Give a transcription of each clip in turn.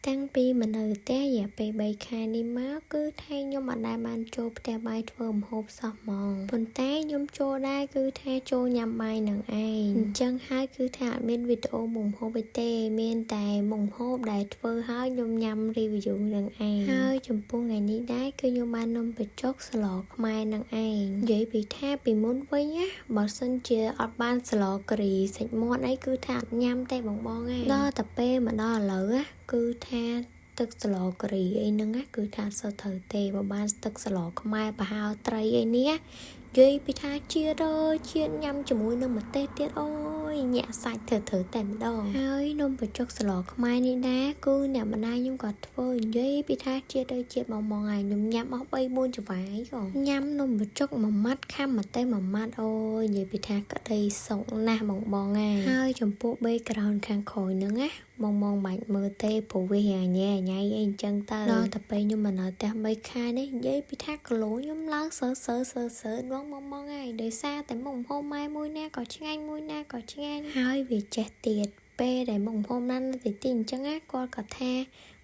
តាំងពីមកនៅផ្ទះរយៈពេល3ខែនេះមកគឺថាខ្ញុំអត់ដែលបានចូលផ្ទះបាយធ្វើម្ហូបសោះហ្មងប៉ុន្តែខ្ញុំចូលដែរគឺថាចូលញ៉ាំបាយនឹងឯងអញ្ចឹងហើយគឺថាអត់មានវីដេអូមុខម្ហូបអីទេមានតែមុខម្ហូបដែលធ្វើហើយខ្ញុំញ៉ាំ review នឹងឯងហើយចំពោះថ្ងៃនេះដែរគឺខ្ញុំបាននំបញ្ចុកស្លខ្មែរនឹងឯងនិយាយពីថាពីមុនវិញណាបើសិនជាអត់បានស្លការីសាច់មាន់អីគឺថាអត់ញ៉ាំទេបងបងឯងដល់តែពេលមកដល់ឥឡូវណាគឺថាទឹកស្លការីអីហ្នឹងណាគឺថាអត់សូវត្រូវទេបើបានទឹកស្លខ្មែរប្រហើត្រីអីនេះនិយាយពីថាជាតិអើយជាតិញ៉ាំជាមួយនឹងម្ទេសទៀតអូយញាក់សាច់ធ្វើត្រូវតែម្ដងហើយនំបញ្ចុកស្លខ្មែរនេះដែរគឺអ្នកម្ដាយខ្ញុំក៏ធ្វើនិយាយពីថាជាតិអើយជាតិមកមកហើយខ្ញុំញ៉ាំអស់3 4ចង្វាយក៏ញ៉ាំនំបញ្ចុកមួយម៉ាត់ខាំម្ទេសមួយម៉ាត់អូយនិយាយពីថាក្តីសុខណាស់បងបងហើយហើយចំពោះ background ខាងក្រោយហ្នឹងណាបងបងបាច់មើលទេព្រោះវាញ៉ែញ៉ៃអីអញ្ចឹងទៅដល់តែពេលខ្ញុំមកនៅផ្ទះ3ខែនេះនិយាយពីថាគីឡូខ្ញុំឡើងសើសើសើសើបងបងបងហើយដោយសារតែមុខម្ហូបម៉ែមួយណាក៏ឆ្ងាញ់មួយណាក៏ឆ្ងាញ់ហើយវាចេះទៀតពេលដែលមុខម្ហូបណានៅទីទីអញ្ចឹងណាគាត់ក៏ថា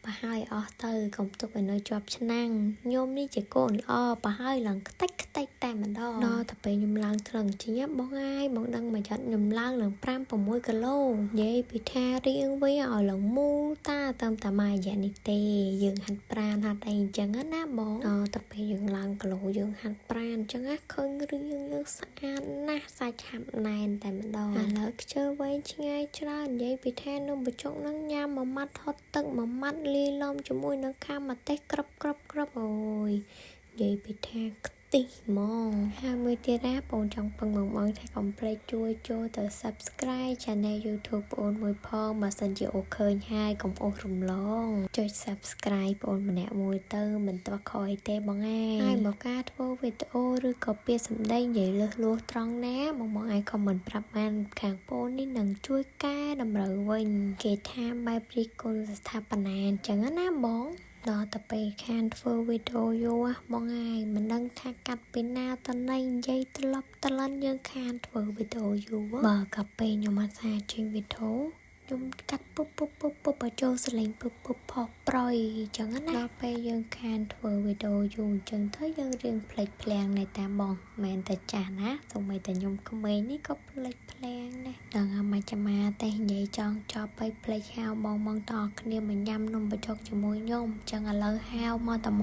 ប្រហើយអស់ទៅកុំទុកឲ្យនៅជាប់ឆ្នាំងខ្ញុំនេះជាកូនល្អប្រហើយឡើងខ្ទេចខ្ទេចតែម្ដងដល់តែពេលខ្ញុំឡើងត្រឹងជាបងហើយបងដឹងមកចាត់ខ្ញុំឡើងឡើង5 6គីឡូនិយាយពីថារៀងវិញឲ្យឡើងមូលតាតាមតាមួយរយៈនេះទេយើងហាត់ប្រានហាត់អីអញ្ចឹងណាបងដល់តែពេលយើងឡើងគីឡូយើងហាត់ប្រានអញ្ចឹងណាឃើញរាងយើងស្អាតណាស់សាច់ឆាប់ណែនតែម្ដងឥឡូវខ្ជិលវែងឆ្ងាយច្រើននិយាយពីថានំបញ្ចុកនឹងញ៉ាំមួយម៉ាត់ហត់ទឹកមួយម៉ាត់លាយឡំជាមួយនឹងខាំម្ទេសក្រឹបក្រឹបក្រឹបអូយនិយាយពីថាខ្ទិះហ្មងហើយមួយទៀតណាបងចង់ពឹងបងបងថាកុំភ្លេចជួយចូលទៅ Subscribe Channel YouTube បងមួយផងបើសិនជាអូឃើញហើយកុំអូសរំលងចុច Subscribe បងម្នាក់មួយទៅមិនទាស់ខុសអីទេបងឯងហើយមកការធ្វើវីដេអូឬក៏ពាក្យសម្ដីនិយាយលើសលួសត្រង់ណាបងបងអាច comment ប្រាប់បានខាងបងនេះនឹងជួយកែតម្រូវវិញគេថាបែបរិះគន់ស្ថាបនាអញ្ចឹងណាបងដល់តែពេលខានធ្វើវីដេអូយូរបងឯងមិនដឹងថាកាត់ពីណាតណៃនិយាយត្រឡប់ត្រឡន់យើងខានធ្វើវីដេអូយូរបើកាពេលខ្ញុំអត់សាចេញវីដេអូខ្ញុំកាត់ពុបពុបពុបពុបបញ្ចូលសលេងពុបពុបផុសប្រយអញ្ចឹងណាដល់ពេលយើងខានធ្វើវីដេអូយូរអញ្ចឹងទៅយើងរៀងភ្លេចភ្លាំងនៅតាមបងមិនតែចាស់ណាសូម្បីតែខ្ញុំក្មេងនេះក៏ភ្លេចភ្លាំងដែរដល់អាមកចាំតែនិយាយចង់ចប់ទៅភ្លេចហៅបងបងតអគ្នាមកញ៉ាំនំបញ្ចុកជាមួយខ្ញុំអញ្ចឹងឥឡូវហៅមកត្មង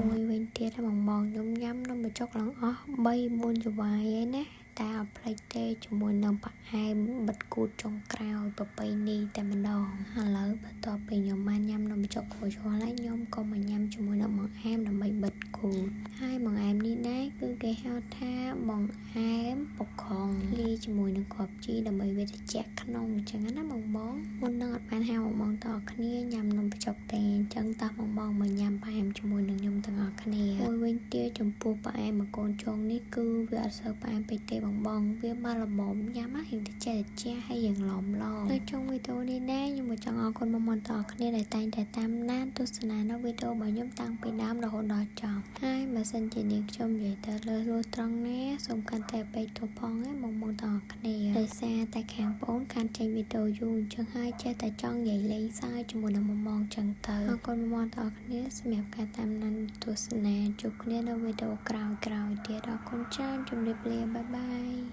មួយវិញទៀតបងបងខ្ញុំញ៉ាំនំបញ្ចុកឡើងអស់3 4ចង្វាយឯណាតែអត់ភ្លេចទេជាមួយនឹងផ្អែមបិទគូតចុងក្រោយប្រពៃណីតែម្ដងឥឡូវបន្ទាប់ពីខ្ញុំបានញ៉ាំនំបញ្ចុករួចរាល់ហើយខ្ញុំក៏មកញ៉ាំជាមួយនឹងបង្អែមដើម្បីបិទគូតហើយបង្អែមនេះដែរគឺគេហៅថាបង្អែមបកងលាយជាមួយនឹងគ្រាប់ជីដើម្បីវាត្រជាក់ក្នុងអញ្ចឹងណាបងបងមុននឹងអត់បានហៅបងបងតគ្នាញ៉ាំនំបញ្ចុកទេអញ្ចឹងតោះបងបងមកញ៉ាំផ្អែមជាមួយនឹងខ្ញុំទាំងអស់គ្នាមួយវិញទៀតចំពោះផ្អែមមួយកូនចុងនេះគឺវាអត់សូវផ្អែមពេកទេបងបងវាមកល្មមញ៉ាំរៀងត្រជាក់ត្រជាក់ហើយរៀងឡំឡំនៅចុងវីដេអូនេះដែរខ្ញុំក៏ចង់អរគុណបងប្អូនទាំងអស់គ្នាដែលតែងតែតាមដានទស្សនានៅវីដេអូរបស់ខ្ញុំតាំងពីដើមរហូតដល់ចប់ហើយបើសិនជានាងខ្ញុំនិយាយទៅលើសលួសត្រង់ណាសូមកាន់តែពេកទោះផងណាបងប្អូនទាំងអស់គ្នាដោយសារតែខាងបងខានចេញវីដេអូយូរអញ្ចឹងហើយចេះតែចង់និយាយលេងសើចជាមួយនឹងបងបងអញ្ចឹងទៅអរគុណបងប្អូនទាំងអស់គ្នាសម្រាប់ការតាមដានទស្សនាជួបគ្នានៅវីដេអូក្រោយៗទៀតអរគុណច្រើនជម្រាបលា bye bye.